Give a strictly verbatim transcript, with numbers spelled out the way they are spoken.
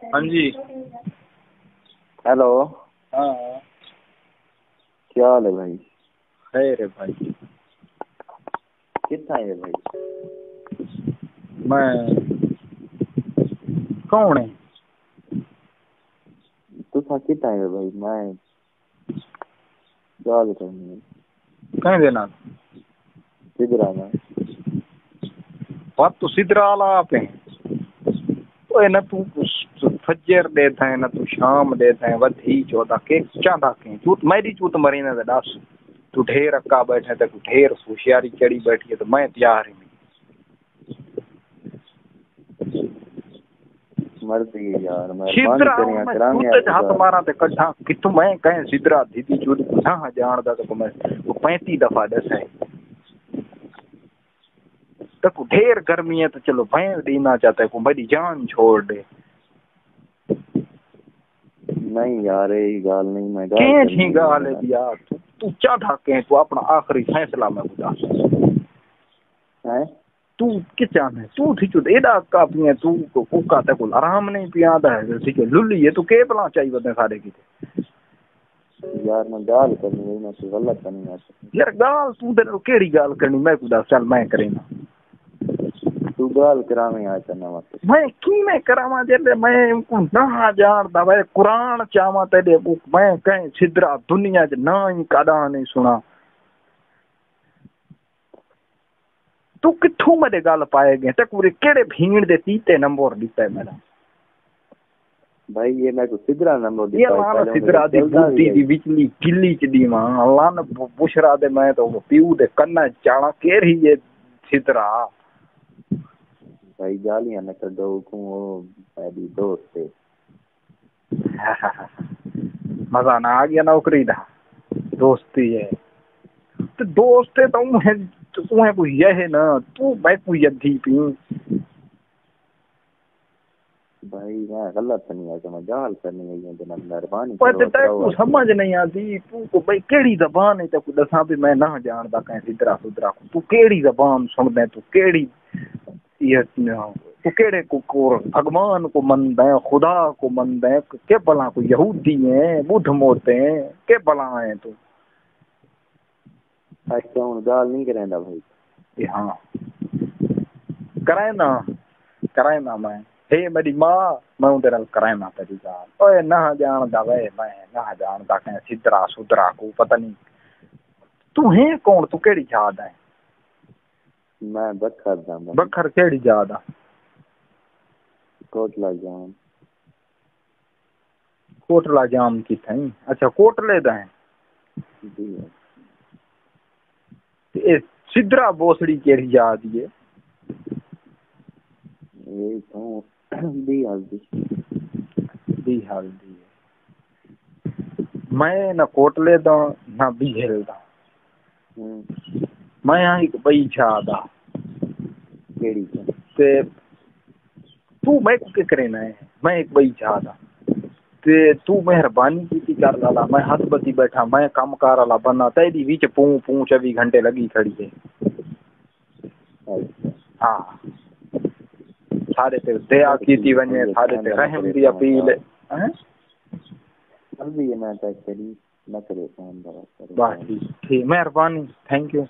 ہاں جی۔ ہیلو۔ ہاں۔ کیا حال ہے بھائی؟ خیر ہے بھائی۔ کتھاں ہے بھائی؟ میں کون ہے؟ تساں کتھاں ہے بھائی؟ میں ڳالھ کرݨی ہے۔ کہیں دے نال؟ سدرا نال۔ وت توں سدرا والا آپ ہیں۔ اوئے نہ توں فجر ݙیہدیں، نہ توں شام ݙیہدیں، ودھی چودا کے چاہندا کیں؟ چوت میݙی چوت مریندے تے ݙس۔ توں ڈھیر اکا ٻیٹھیں، تیکوں ڈھیر ہوشیاری چڑھی ٻیٹھی ہے، تے میں تیار ہی نہیں۔ مرضی ہے یار، مہربانی سدرا کریاں، میں کراویں جوتے یار تے ہتھ ڳالھ۔ ماراں تے کڈھاں، کتھوں میں کہیں سدرا دھیدی چوری کو نہ جاݨدا تے کو میں کو پینتی دفعہ ݙسیں۔ تے کو ڈھیر گرمی ہے تے چلو بھیں ݙینا چاہتا ہے کو میݙی جان چھوڑ ݙے۔ نہیں یار، یہ ڳالھ نہیں، میں ڳالھ کہیں کرݨی تھی ہے ڳالھ ہے یار۔ یار، تو، تو چاہندا کہیں، تو اپݨا آخری فیصلہ میں ٻتا۔ ہیں؟ توں کیا چاہندیں؟ توں تھی چو ایݙا کاپی ہیں، توں کو، کو کا تے کول آرام نہیں پیا آندا ہے، تھی چو للی ہے، توں کے بلا چاہی ودیں سارے کیتے؟ یار، میں ڳالھ کرݨی ہے، میں کوئی غلط نہیں ہے۔ یار، ڳالھ توں دے نال کیڑھی ڳالھ کرݨی؟ میں کو دس، چل میں کریں نا۔ توں ڳالھ کراویں آ چنا وقت۔ میں کی میں کراواں جے میں کو نہ جاݨدا، میں قرآن چاواں تیݙے کو، میں کہیں سدرا دنیا چ نہ ہی کݙاں نہیں سنا۔ توں کتھوں میݙے ڳل پائے ڳئیں؟ تیکوں کیڑھے بھیݨ دے تیتے نمبر ݙتا ہے میݙا؟ بھائی، یہ میں کو سدرا نمبر ݙتا ہے، یہ لانا پہلے سدرا دی بوتی دی وچلی گلی چ ݙیواں۔ لن ب-، بشرا دے، میں تو پیو دے کنا چاڑا کیڑھی ہے سدرا؟ بھائی، گالیاں نہ کڈو، کوں او میݙی دوست ہے۔ مزہ نہ آ ڳیا نوکری دا؟ دوستی ہے۔ تے دوست ہے تاں اونہے، اونہے کوئی یہ ہے نا، تو میں کوئی یدھی پی۔ بھائی، میں غلط نہیں ہے، میں ڳالھ کرݨی ہے، یہ جناب مہربانی اوئے کرو، تے تیکوں سمجھ نہیں آندی، تو کو بھائی کیڑھی زبان ہے تیکوں ݙساں بھی میں نہ جاݨدا کہیں سدرا سدرا کو۔ تو کیڑھی زبان سݨدیں، تو کیڑھی یہ، تو کیڑھے کو، کو بھگوان کو مندیں، خدا کو مندیں، کہ بلا کو یہودی ہیں، بدھ موتے ہیں، کہ بلا ہیں تو؟ اچھا، ہݨ ڳالھ نہیں کریندا بھائی۔ اے ہاں۔ کرائنا، کرائنا میں۔ ہے میݙی ماں، میں اوندے نال کرائنا تیݙی ڳالھ۔ اوئے نہ جاݨدا وے، میں نہ جاݨدا کہیں سدرا سدرا کو، پتہ نہیں۔ تو ہیں کون؟ تو کیڑھی جات ہے؟ میں بکھر دا بھائی۔ بکھر کیڑھی جات دا؟ کوٹلا جام۔ کوٹلا جام کتھائیں؟ اچھا، کوٹلے دا ہیں۔ جی۔ تے اے سدرا بوسڑی کیڑھی جا دی ہے؟ اے تاں ڈی حال دی۔ ڈی حال دی ہے۔ میں نہ کوٹلے دا، نہ بیہل دا۔ ہوں۔ میں ہاں ہک ٻئی جا دا۔ کیڑھی؟ تے تو میکوں کے کرینا ہے؟ میں ہک ٻئی جا دا۔ تے تو مہربانی کیتی کر لالا، میں ہتھ ٻدھی ٻیٹھا، میں کم کار والا بندہ، تیݙی وچ پوں پوں چووی گھنٹے لڳی کھڑی ہے۔ ہاں۔ سارے تے دیا کیتی ونڄے، سارے تے رحم دی اپیل ہے۔ ہیں؟ جلدی ہے، میں تے کری نہ کرے فون دا۔ بس ٹھیک، ٹھیک، مہربانی، تھینک یو۔